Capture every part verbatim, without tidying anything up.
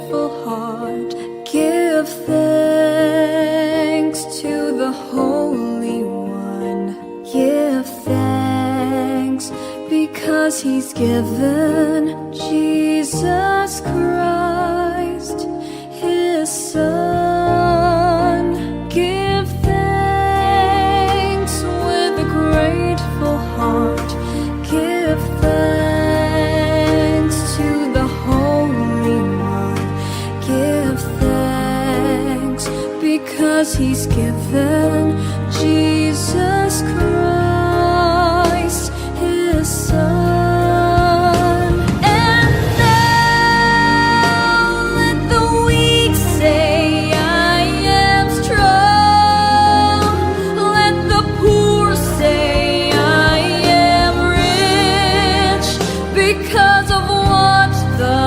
Heart, give thanks to the Holy One. Give thanks because he's given Jesus Christ, his Son. Give thanks with a grateful heart. Give thanks to the Holy One. Give thanks because he's given Jesus Christ, his Son. And now let the weak say, "I am strong." Let the poor say, "I am rich." Because of what the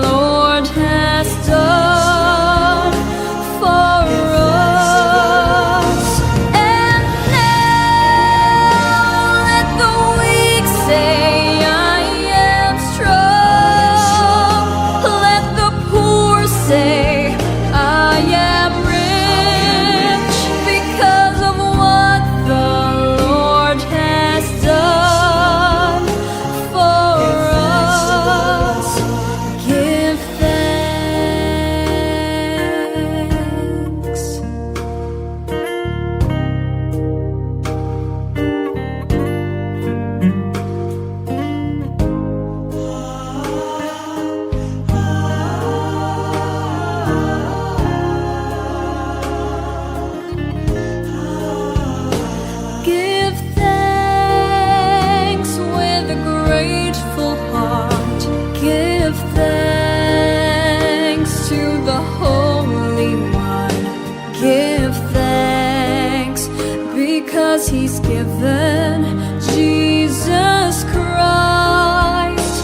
Lord has done for us. And now let the weak say, "I am strong." Let the poor say, "I am rich," because of what the Lord has done for us. Give thanks. Give thanks with a grateful heart. Give thanks to the Holy One. Give thanks because he's given Jesus Christ,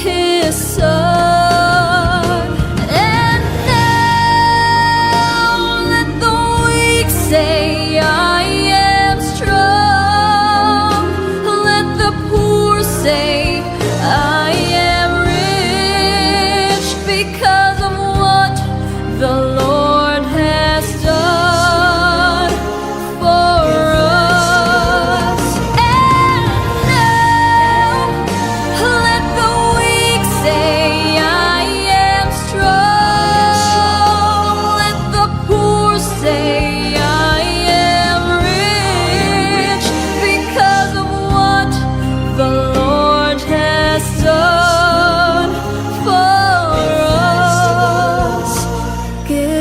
his Son. And now let the weak say, "I am strong." Let the poor say, "I am rich," because of what the Lord has done for us. And now let the weak say, "I am strong." Let the poor say, "I am rich," because of what the Lord has done for us. Give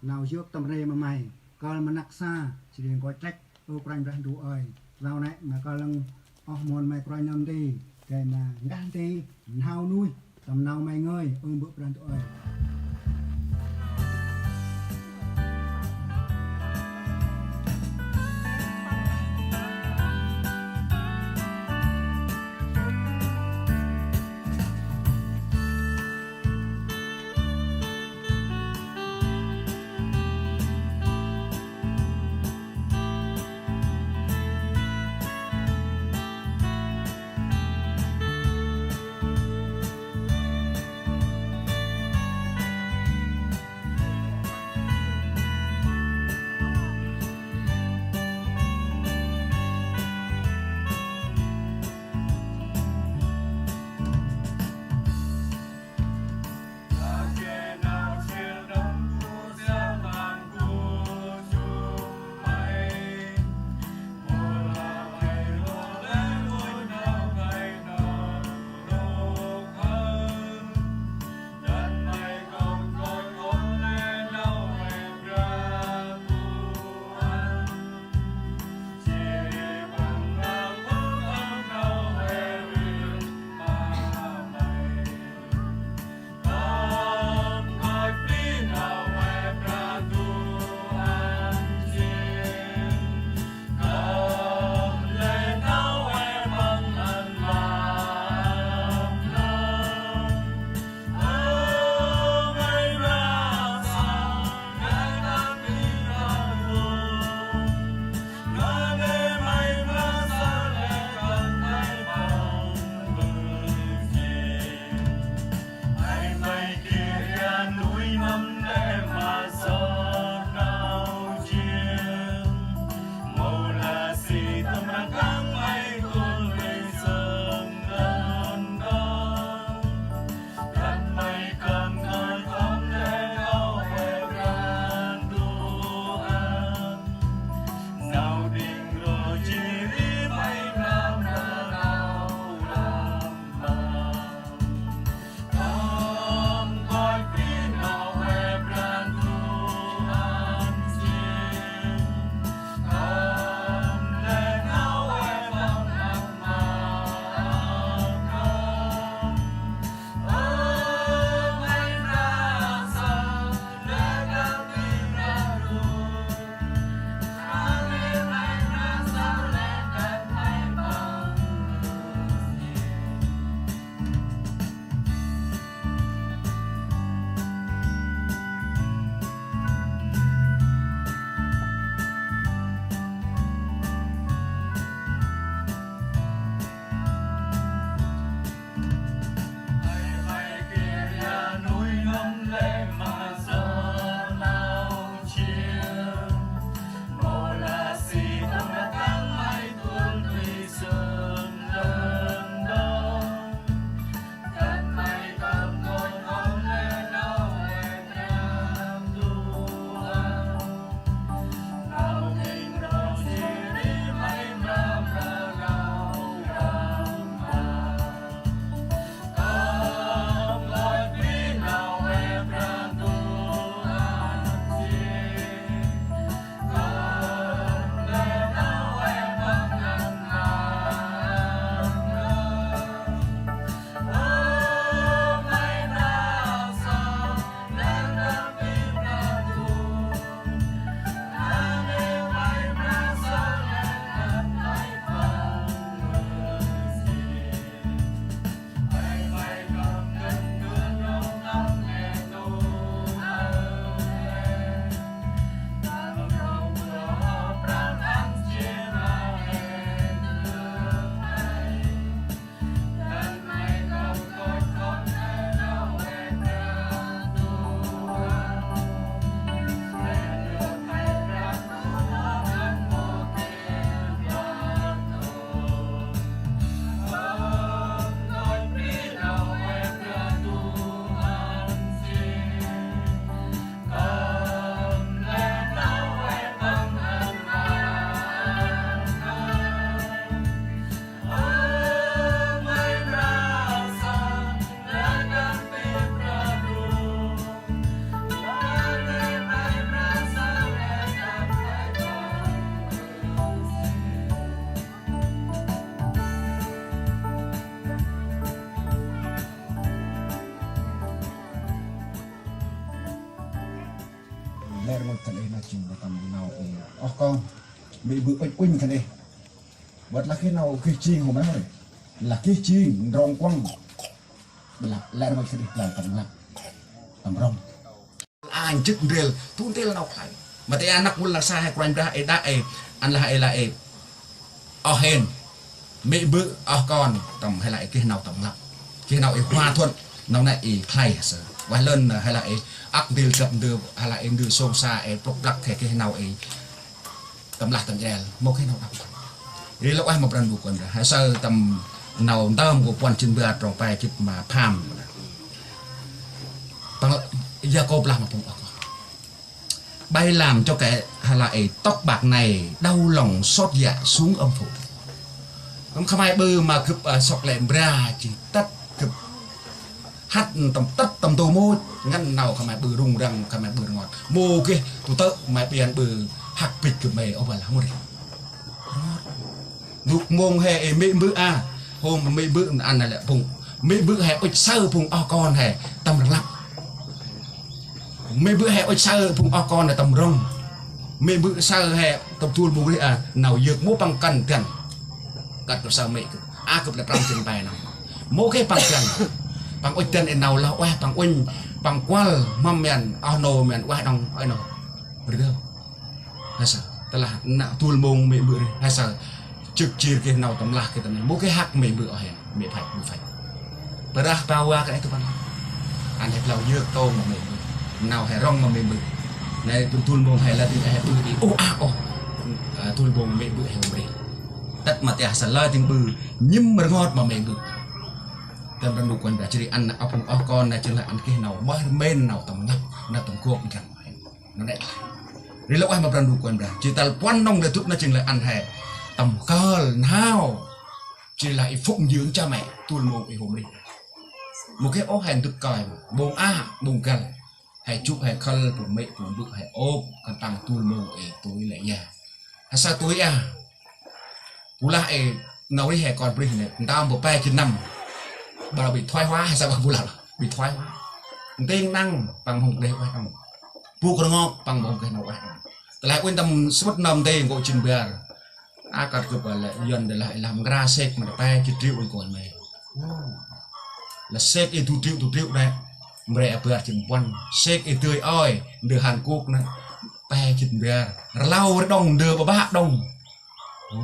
nau yơk tâm rnê ma May, kơl ma năk sa, jêh ri nkoch trăch, ơ Kôranh Brah Ndu ơi. Nau nê ma kơl lăng oh mon May kôranh nơm nti, gay ma ngăn nti, n'hao nuih tâm nau May ngơi, ơ Mbơ̆ Brah Ndu ơi. Lĕ rngôch khân ê nơh jêng tâm nau ê oh kon. Mê̆ bơ̆ ŭch uănh khân ê. Băt lah geh nau geh jêng hôm ê. Lah geh jêng ndrŏng kuŏng. Băt lah lĕ rngôch khân ê blang tâm lăp tâm rŏng. Anh jêk ndrel, tu ndrel nau khlay. Ma tê anak vâl lah sa he Kôranh Brah ê đă ê, ăn lah ê lah ê. Oh hên, mê̆ bơ̆, oh kon, tâm he lah ê geh nau tâm lăp. Geh nau ê hòa thuận, nau nê ê khlay he sơ. Ueh lơn he lah ê, ăk ndrel gâp ndơ, he lah ê ndơ sông sa ê, plŭk plăk he geh nau ê. Tâm lah tâm jrel, mâu geh nau đăp. Ri lŏ ueh ma Brah Ndu Kôranh Brah. He sơ tâm nau ntơm kơ puăn jât bar trong pe jât ma pham. Păng Yakôp lah ma phung oh kon. Bai lam cho kẻ he lah ê tŏk bạc này đau lòng xót dạ xuống âm phủ. Tâm khân may bơ̆ ma gâp, a, sŏk lĕ mbra jêng tât gâp hăt tâm tât tâm tô môch ngăn nau khân may bơ̆ rŭng răng, khân may bơ̆ rngot. Mâu geh tu tơ̆ may biăn bơ̆ hăk bĭch gâp may ôh băl lah mâu ri. Nôk mông he ê mê̆ bơ̆ a. Hôm mê̆ bơ̆ ăn lĕ phung. Mê̆ bơ̆ he ŭch saơ phung oh kon he tâm rnglăp. Mê̆ bơ̆ he ŭch saơ phung oh kon he tâm rŏng. Mê̆ bơ̆ saơ he tâm dôl mông rêh a. Nau yơk mâu păng kăn dăn. Kăt kơ saơ mê̆ kơ. A gâp lĕ prăm jât pe năm. Mâu geh păng dăn. Păng ŭch dăn ê nau lah ueh păng uănh. Păng kuăl mâm mian. Oh nô mian ueh đŏng. Ơi nô. Ri dơm. He sơ, tơ lah nau dôl mông mê̆ bơ̆ ri, he sơ, jêk jêr geh nau tâm lah geh tâm nê, mâu geh hăk mê̆ bơ̆ oh hên, mê̆ phăch, bơ̆ phăch. Brah ba wa kơ ê tu păng. Ăn he blau yơk tông ma mê̆ bơ̆. Nau he rŏng ma mê̆ bơ̆. Nê dôl mông he lah tĭng he bơ̆ i, ôh, a, ôh. A, dôl mông mê̆ bơ̆ he hôm ri. Tât ma tê he sơ lah tĭng bơ̆, nhĭm rngot ma mê̆ bơ̆. Tâm Brah Ndu Kôranh Brah jêh ri ăn oh phung oh kon nê jêng lah ăn geh nau, mâu rmên nau tâm lăp, nau tâm gok ngăn. Nau nê. Ri lŏ ueh ma Brah Ndu Kôranh Brah. Jêh tal puăn nŏng lĕ dŭt nơh jêng lĕ ăn he tâm kơl nau. Jêh lah ê phúc dưỡng cha mẹ, dôl mông ê hôm ri. Mâu geh ôh he dŭt kơi, mông a, mông găl. He jŭ he khâl, phung mê̆, phung bơ̆, he ôp, khân păng dôl mông ê tui lĕ ya. He sa tui a. Bu lah ê, nau ri he kon brih nê, ntơm bu pe jât năm. Băl bị thoái hóa, he sa băl bu lah, bị thoái hóa. Nting năng, păng mâu geh ueh đŏng. Bu rngot, păng mâu geh nau ueh đŏng. Tơlah uănh tâm sŭt năm nti, ngŏ jât bar. A kăt gâp lĕ, Yuăn đê lah, lah mra sek, mra pe jât triệu ê kon may. Lah sek ê du triệu, du triệu đê. Mra bar jât puăn. Sek ê dơi ơi, ndơ Hàn Quốc nê. Pe jât bar. Rlau ri đŏng, ndơ ba ba đŏng. Ơ.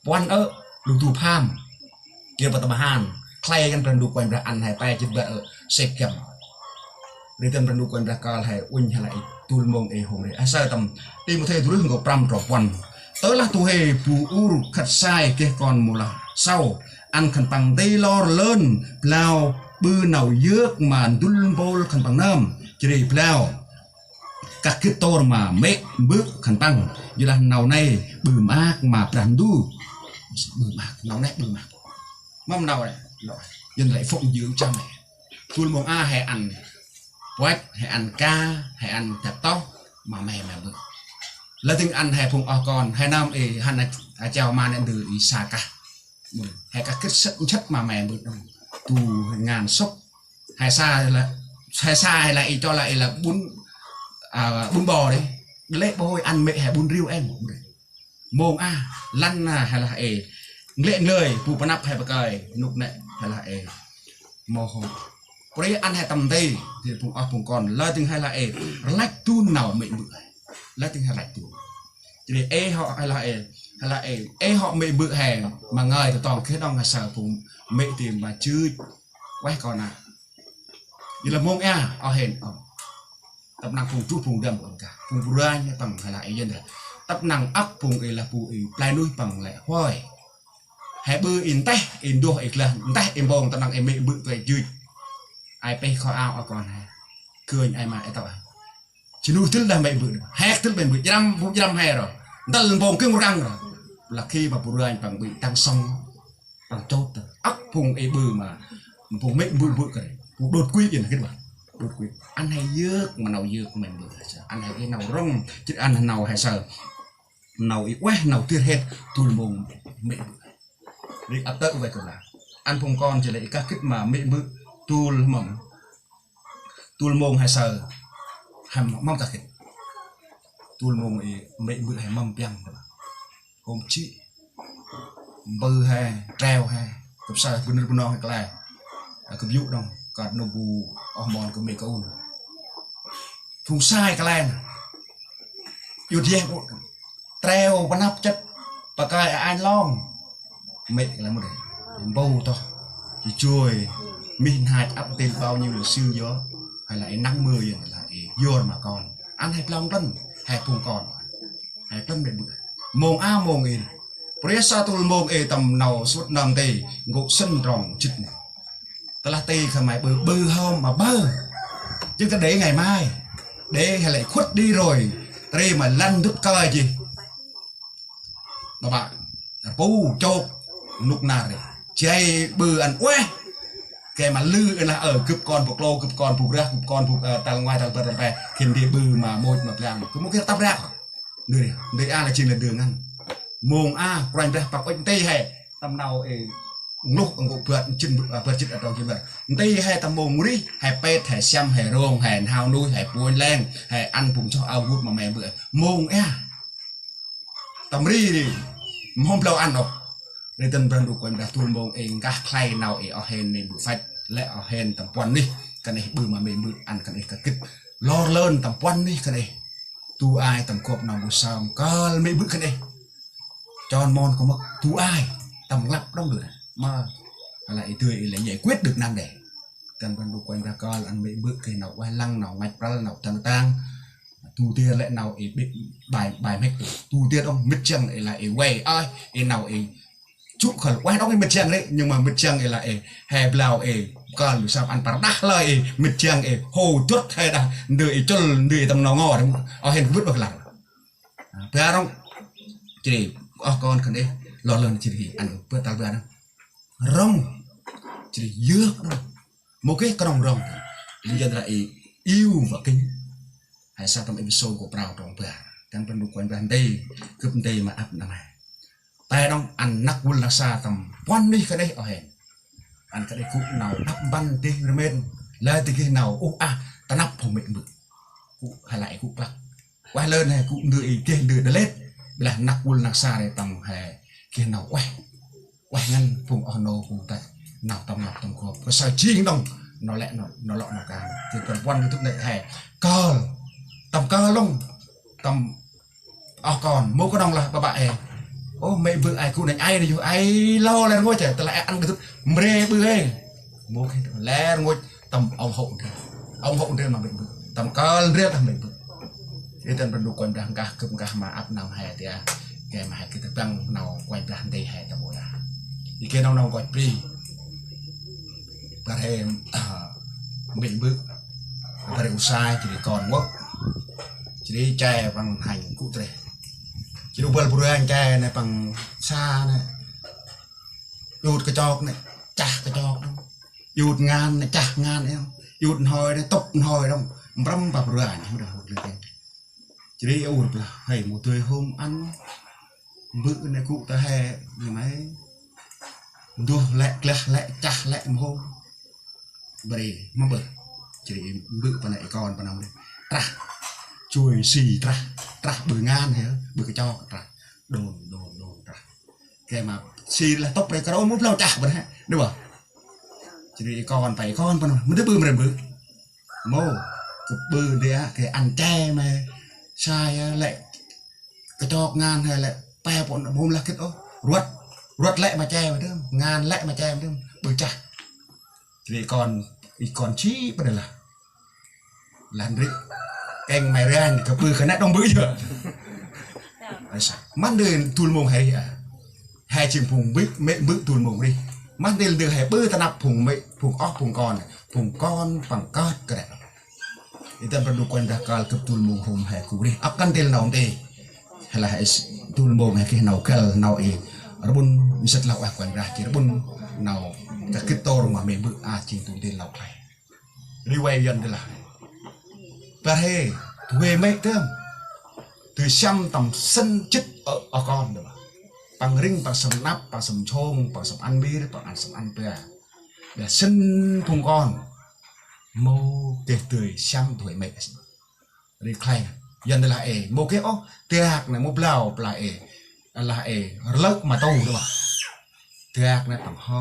Puăn ơ, lu du pham. Kiơ pa tâm hăn. Khlay ngăn Brah Ndu Kôranh Brah ăn he pe jât bar ơ, sek găm. Ri tâm Brah Ndu Kôranh Brah kơl he uănh he lah ê dôl mông ê hôm ri. He sa tâm Timôthê du rơh ngŏ prăm trong puăn. Tơ lah du huê bu ur khât sai geh kon mâu lah sau. Ăn khân păng nti lor lơn blau ƀư nau yơk ma ndŭl mpôl khân păng nơm. Jêh ri blau kah gĭt tôr ma mê̆ bơ̆ khân păng. Yorlah nau nây ƀư maak ma Brah Ndu. Ƀư maak, nau nây ƀư maak. Mâm nau nây, lŏ, Yuăn lĕ phúc dưỡng cha mẹ. Dôl mông a he ăn puăch, he ăn ka, he ăn tep toh, ma mê̆ ma bơ̆. Lah tĭng ăn he phung oh kon, he nơm ê, hăn a, a chao ma nê ndơ ê sa kah. He kah gĭt sât nchât ma mê̆ bơ̆ đŏng. Tu ngăn sŭk. He sa lah, he sa he lah ê cho lah ê lah bún, a, bún bò đê. Lĕ bôi ăn mê̆ he bún riu êng. Mông a, lăn a he lah ê. Nglĕ nglơi, bu panăp he bơkơi, nôk nê he lah ê. Mâu hôm. Pô ri ăn he tâm nti, jêh ri phung oh phung kon, lah tĭng he lah ê. Rlăch dun nau mê̆ bơ̆ he. Lah tĭng he rlăch dun. Jêh ri ê hŏ he lah ê, he lah ê, ê hŏ mê̆ bơ̆ he, ma ngơi tơtong geh đŏng he sa phung mê̆ tĭng ma jưch. Ueh kon a. Jêh lah mông a, oh hên, oh. Tăp năng phung truh phung dăm kon kah. Phung bu ranh păng he lah ê Yuăn đê. Tăp năng âk phung ê lah bu ê play nuih păng lĕ huơi. He ƀư ê nteh, ê ndoh, ê glah, nteh, ê mpông, tăp năng ê mê̆ bơ̆ tuê jưch. Ai pêh kho ao oh kon he. Kơnh ai ma ê tâo he. Jêh nuyh dĭl đah mê̆ bơ̆. Hek dĭl mê̆ bơ̆, jrăm, bu jrăm he ro. Ndăl mpông kơng rkăng ro. Lah khi ma bu ranh păng ƀư tăng sông. Păng chôt ta. Âk phung ê ƀư ma. Phung mê̆ bơ̆ bơ̆ kơ. Phung đột quỵ jêh nơh gĭt wa. Đột quỵ. Ăn he yơk ma nau yơk mê̆ bơ̆. Ăn he ê nau rŏng. Jêh ăn nau he sa. Nau ê ueh, nau tiêr hêt. Dôl mông mê̆ bơ̆. Ri ăp tơ̆ ueh kơ lah. Ăn phung kon jêh lĕ ê kah gĭt ma mê̆ bơ̆. Dôl mông. Dôl mông he sa. He mâm kah gĭt. Tŭl mông i mê̆ mbơ̆ he mâm piăng. Hôm jê̆ mbơ̆ he, treo he, kăp saơ bơnơ̆r bơnong he kăl e. Kăp yŭ đŏng, kơt nô bu oh mon kơ mê̆ kơ un. Phung sai kăl e. Yŭt yeh ƀŭt. Treo panăp chăt, pakơi a anh long. Mê̆ lah mŭt ri. Mpôl toh. Joi joi. Mih nhach ăp tên bao nhiêu là siêu gió. Hay là i nắng mưa yên là i yor ma kon. Ăn he plong plăn. He phung kon. He plăn mê̆ bơ̆. Mông a mông in. Prê sa tŭl mông ê tâm nau suôt năm tê. Ngộ sân trong chit nè. Tơlah tê khơ may ƀư, ƀư hôm ma ƀơ. Chứ ta để ngày mai. Để hay lại khuất đi rồi. Trê ma lăn dŭt kơi jêh. Ƀaƀă, rpu, chôk, nŭk nar ri. Jay ƀư ăn ueh. Kê ma lư ê lah ơ, gâp kon bu klô, gâp kon bu rah, gâp kon bu, ơ, tal ngoai, tal bơr, tal pe. Khĭn di ƀư ma môch ma blang. Gâp mâu geh tăp rah. Ndri, ndri a lah jêng lah ndơ ngăn. Mông a, Kôranh Brah păng ŭch nti he. Tâm nau ê, ngluh ngŭ bơt jĭt, ơ, bơt jĭt atâu jĭt bơt. Nti he tâm mông rih, he pet, he siăm, he rong, he n'hao nuih, he puônh leng, he ăn bŭng soh ao gŭt ma mê̆ bơ̆. Mông a. Tâm ri ri, mhôm blau ăn ôh. Ri tăn Brah Ndu Kôranh Brah tŭl mông ê ngah khlay nau ê oh hên mê̆ bơ̆ phăch, lĕ oh hên tâm puăn nih, kơt ih ƀư ma mê̆ bơ̆ ăn kơt ih kơ gĭt. Lor lơn tâm puăn nih kơt ih. Tu ai tâm kôp nau bu sơm, kơl mê̆ bơ̆ kơt ih. Chon mon kơ mâk, tu ai, tâm lăp đŏng dơ̆. Ma, ala ê tui ê lĕ giải quyết được nan đề. Tăn Brah Ndu Kôranh Brah kơl ăn mê̆ bơ̆ kơ nau ueh lăng, nau ngăch prăl, nau tăng tăng. Tu tiê lĕ nau ê ƀĭ, bai, bai mhĭk. Tu tiê đŏng mĭt jăng ê lah ê vay, ơi, ê nau ê jŭ khăl ueh đŏng ê mĭt jăng rê, nhưng mà mĭt jăng ê lah ê, he blau ê, kơl lu sap ăn păr đah lah ê, mĭt jăng ê, hô dŭt he đah, ndơ ê chŭl, ndơ ê tâm nau ngo rê, oh hên bơ̆t ƀơh lăng. Ba rŏng, jêh ri, oh kon kơt ih, lor lơn jêh ri, ăn bơ̆t tal ba rŏng. Rŏng, jêh ri yơk rŏng. Mâu geh knŏng rŏng. Ƀư jăn ra ê, iu và kính. He sa tâm êphêsô kô̆ prao trong ba. Tăn Brah Ndu Kôranh Brah nti, gâp nti ma ăp năm he. Tay đŏng ăn năk vâl năk sa tâm puăn nih kơt ih oh hên. Ăn kơt ih gŭ nau đăp mpăn dêh rmên. Lơi dêh geh nau uh ah, ta năp phung mê̆ bơ̆. Gŭ he lah ê gŭ klăk. Ueh lơn he gŭ ndơ ê geh ndơ đa lêt. Bi lah năk vâl năk sa rê tâm he geh nau ueh. Ueh ngăn phung oh nô phung têh. Nau tâm nau tâm gop. Kơ saơ jêng đŏng. Nau lĕ nau, nau lŏ nau kan. Thì tâm puăn YouTube nê he. Kơl. Tâm kơl đŏng. Tâm oh kon. Mâu knŏng lah ƀaƀă ê. Ôh, mê̆ bơ̆ ai gŭ nênh ai nê yu. Ai lo lĕ rngôch ê. Tơlah ê ăn YouTube. Mrê bơ̆ ê. Mâu geh lĕ rngôch. Tâm ủng hộ ndrel. Ủng hộ ndrel ma mê̆ bơ̆. Tâm kơl ndrel tâm mê̆ bơ̆. Ê tăn Brah Ndu Kôranh Brah ngah gâp ngah ma ăp năm he tia. Gay ma he gĭt tơpăng nau Kôranh Brah nti he tâm ƀô̆ đah. Ê geh nau nau nkoch bri. Bar he, ah, mê̆ bơ̆. Bar he u sai, jêh ri kon wơ̆. Jêh ri che păng hanh gŭ treh. Jêh ri u băl bu ranh che nê păng sa nê. Iut kachok nê, chah kachok đŏng. Iut ngan nê, chah ngan đŏng. Iut nhoi nê, tŭp nhoi đŏng. Mprăm pap ranh, mđah hŭt lĕ keng. Jêh ri ur blah, he mâu dơi hôm ăn. Bơ̆ nê gŭ ta he, nê may. Nduh lĕ, glah lĕ, chah lĕ, mhôm. Bri, ma bơ̆. Jêh ri bơ̆ pa nê ê kon pa nâm nê. Trah. Joi si trah. Trah ƀư ngan he, ƀư kachok trah. Đôn, đôn, đôn trah. Gay ma si lah tŭp rê kơ rôn mâu blau chah bơ̆n he. Nê ƀă. Jêh ri ê kon pa ê kon pa nâm. Mâu dơi ƀư mrê bơ̆. Mâu. Gâp ƀư ndri a, gay ăn che ma. Sai a, lĕ. Kachok ngan he lĕ. Pe pô nâm mhôm lah gĭt ôh. Ruăt. Ruăt lĕ ma che ma dơm. Ngan lĕ ma che ma dơm. Ƀư chah. Jêh ri kon, ê kon chi bơ̆n lah. Lah ndri. Keng may ranh, gâp ƀư kơt nê đŏng bơ̆ yơh. Ê sa. Mân ndri tŭl mông he rih a. He jêng phung bơ̆, mê̆ bơ̆ tŭl mông rih. Mân ndri ndri he ƀư ta năp phung mê̆, phung oh, phung kon. Phung kon păng kơt kơt nê. Ê tăn Brah Ndu Kôranh Brah kơl gâp tŭl mông hôm he gŭ rih. Ăp kăn têl nau nti. He lah he s-, tŭl mông he geh nau găl nau ê. Rƀŭn, msĭt lah ueh Kôranh Brah jêh rƀŭn nau kơ gĭt tôr ma mê̆ bơ̆ a jêng tŭl ntil nau khlay. Ri vay yăn dơlah. Bar he, du huê mê̆ tơm. Dơi siăm tâm sĭn jĭt ơ, oh kon dơlah. Păng rĭng, păng sâm năp, păng sâm nsông, păng sâm ăn mir, păng ăn sâm ăn ba. Dah sĭn phung kon. Mâu geh dơi siăm du huê mê̆. ri khlay. Yơn tơ lah ê mâu geh ôh dak nê mâu blao plah ê, lah ê rlơ̆ ma tu đah. Dak nê păng hŏ.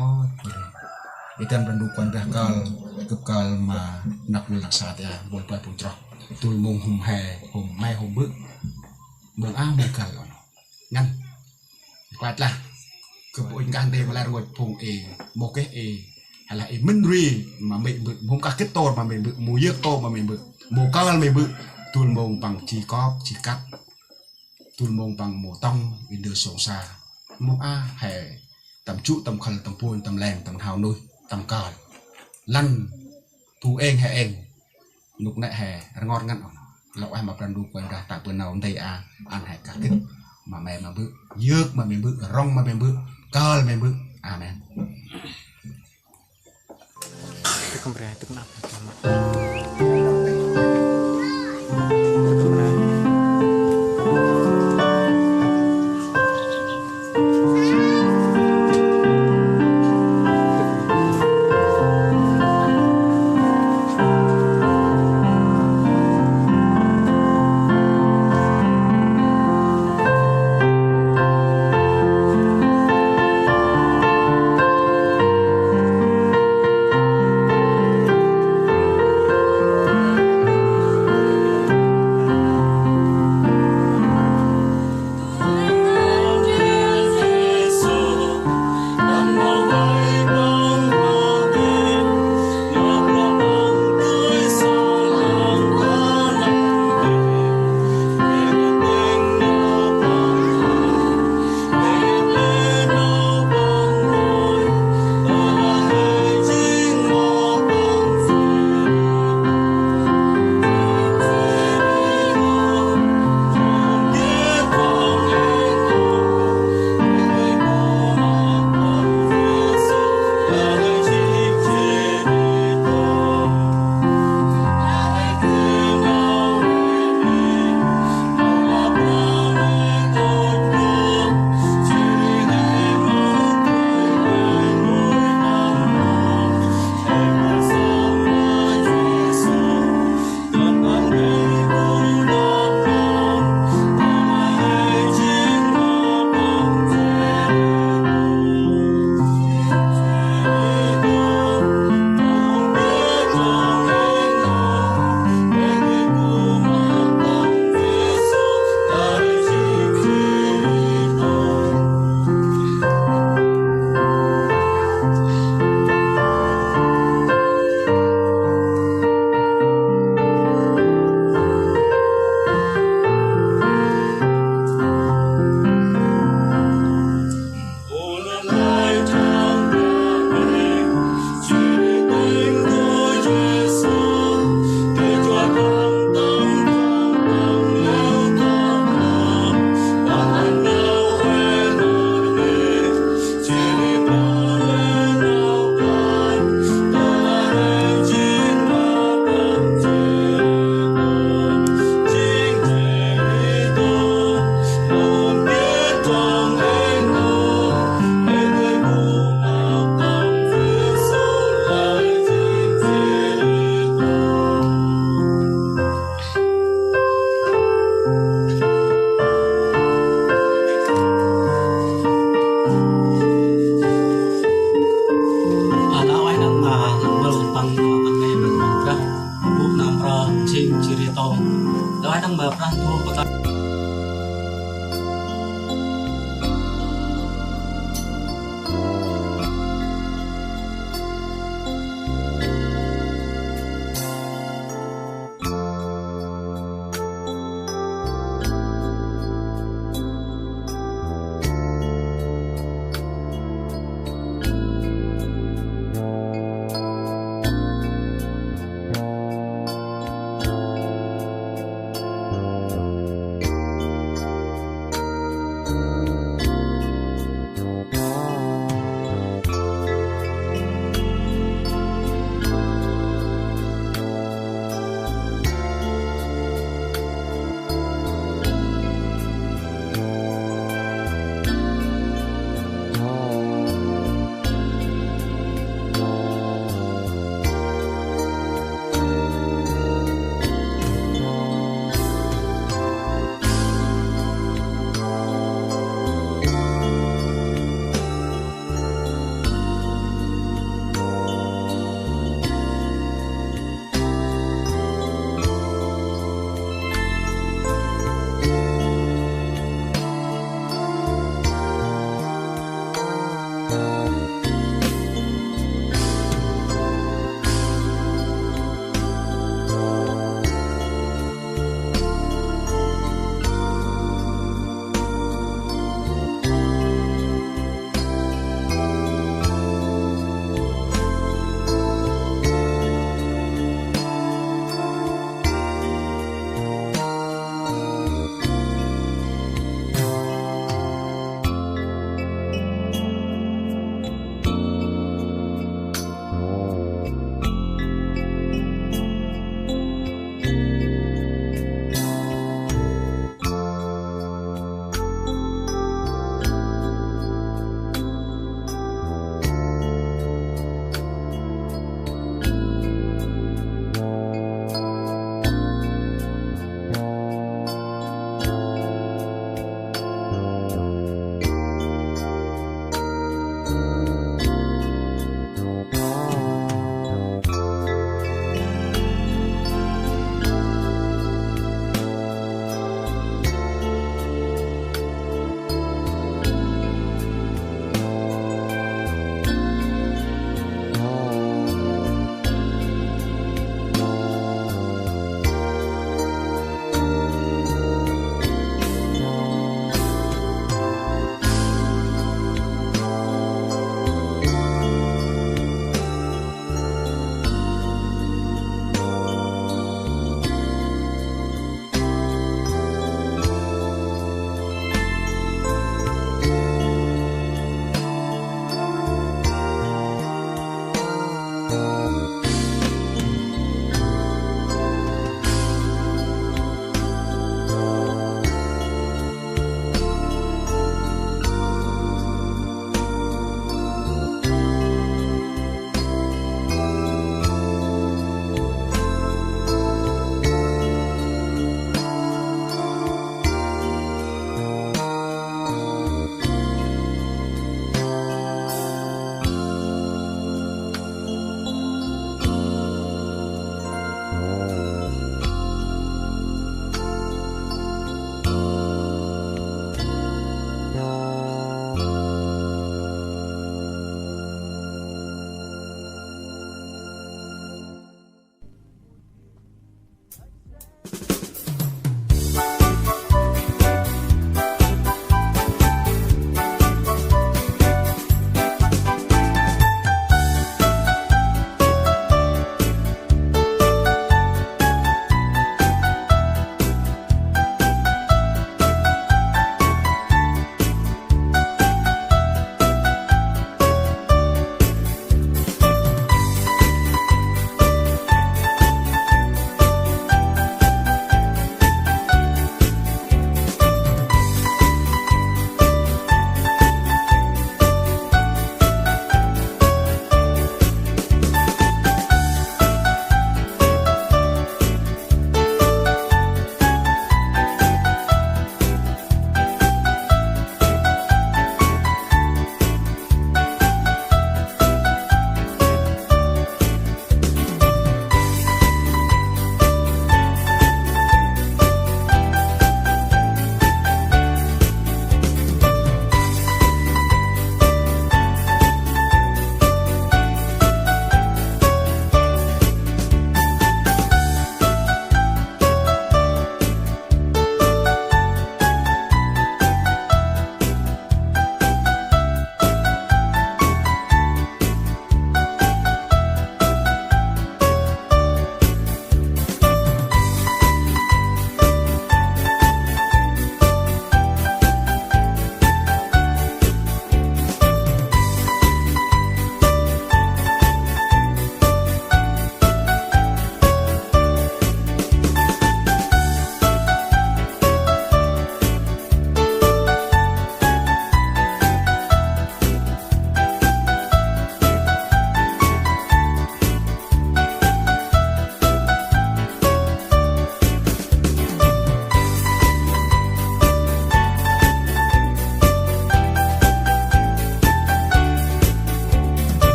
Ê dăn Brah Ndu Kôranh Brah kơl, gâp kơl ma năk vâl năk sa ta, mpôl pai phung chroh. Dôl mông hôm he, hôm may hôm bơ̆, mông a mông kơl ôh. Ngăn. Klach lah. Gâp ŭch nkah ndê ma lĕ rngôch phung ê, mâu geh ê, hay là ê mĭn ri ma mê̆ bơ̆, mâu kah gĭt tôr ma mê̆ bơ̆, mâu yơk tôr ma mê̆ bơ̆, mâu kơl mê̆ bơ̆. Dôl mông păng ji kok ji kăt, dôl mông păng mâu tŏng ê ndơ sông sa, mông a he tâm jŭ tâm khâl tâm phôn tâm leng tâm n'hao nuih tâm kơl. Lăn bu êng he êng, nôk nĕ he rngot ngăn ôh. Lŏ ueh ma Brah Ndu Kôranh Brah ta bơh nau ndê a, ăn he kah gĭt ma mê̆ ma bơ̆, yơk ma mê̆ bơ̆, rŏng ma mê̆ bơ̆, kơl mê̆ bơ̆. Amen. Ala ueh năn ma năp vâl păng ma tâm nê ma tâm brah, bu nơm prơ jêng jêh ri tông. Ala ueh năn ma Brah Ndu păng